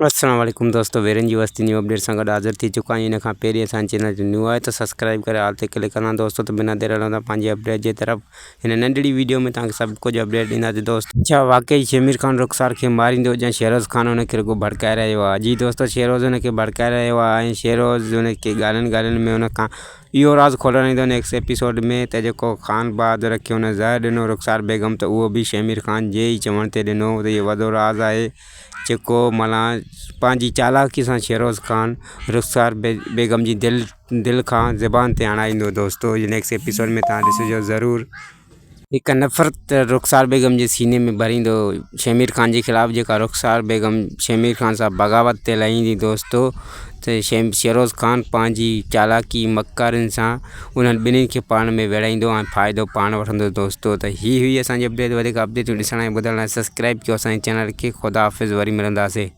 السلام عليڪم دوستو ويرن جي وستي نيو اپڊيٽ سان گڏ حاضر ٿي چڪا آهيون ان کان پهرين اسان چينل تي نيو آهي ته سبسڪرائب ڪري آل تي ڪلڪ ڪندا دوستو ته بنا دير هلون ٿا پنهنجي اپڊيٽ جي طرف هن ننڍڙي ويڊيو ۾ توهان کي سڀ ڪجهه اپڊيٽ ڏينداسين دوست. ڇا واقعي شمير خان رخسار کي ماريندو يا شهروز خان ان کي رڳو ڀڙڪائي رهيو آهي جي دوستو شهروز ان کي ڀڙڪائي رهيو آهي ۽ شهروز ان کي ڳالهين ڳالهين ۾ ان کان اهو راز کولرائيندو نيڪسٽ ايپيسوڊ ۾ ته جيڪو خان بهادر کي هن زهر ڏنو رخسار بيگم ته اهو به شهمير خان جي ئي چوڻ تي ڏنو ته اهو وڏو راز آهي جيڪو معنيٰ پنهنجي چالاڪي سان شهروز خان رخسار بيگم جي دل دل کان زبان تي آڻائيندو دوستو اهو نيڪسٽ ايپيسوڊ ۾ توهان ڏسجو ضرور. هڪ نفرت رخسار بيگم جي سيني ۾ ڀريندو شهمير خان جي خلاف جيڪا رخسار بيگم شهمير خان سان بغاوت تي لهيندي دوستو ته شهروز خان پنهنجي چالاڪي مڪارين سان انهن ٻنهي کي پاڻ ۾ ويڙهائيندو ۽ فائدو پاڻ وٺندو دوستو ته هي هئي اسان جي اپڊيٽ وڌيڪ اپڊيٽون ڏسڻ ۽ ٻڌڻ لاء سبسڪرائب ڪيو اسان جي چينل کي خدا حافظ وري ملنداسي.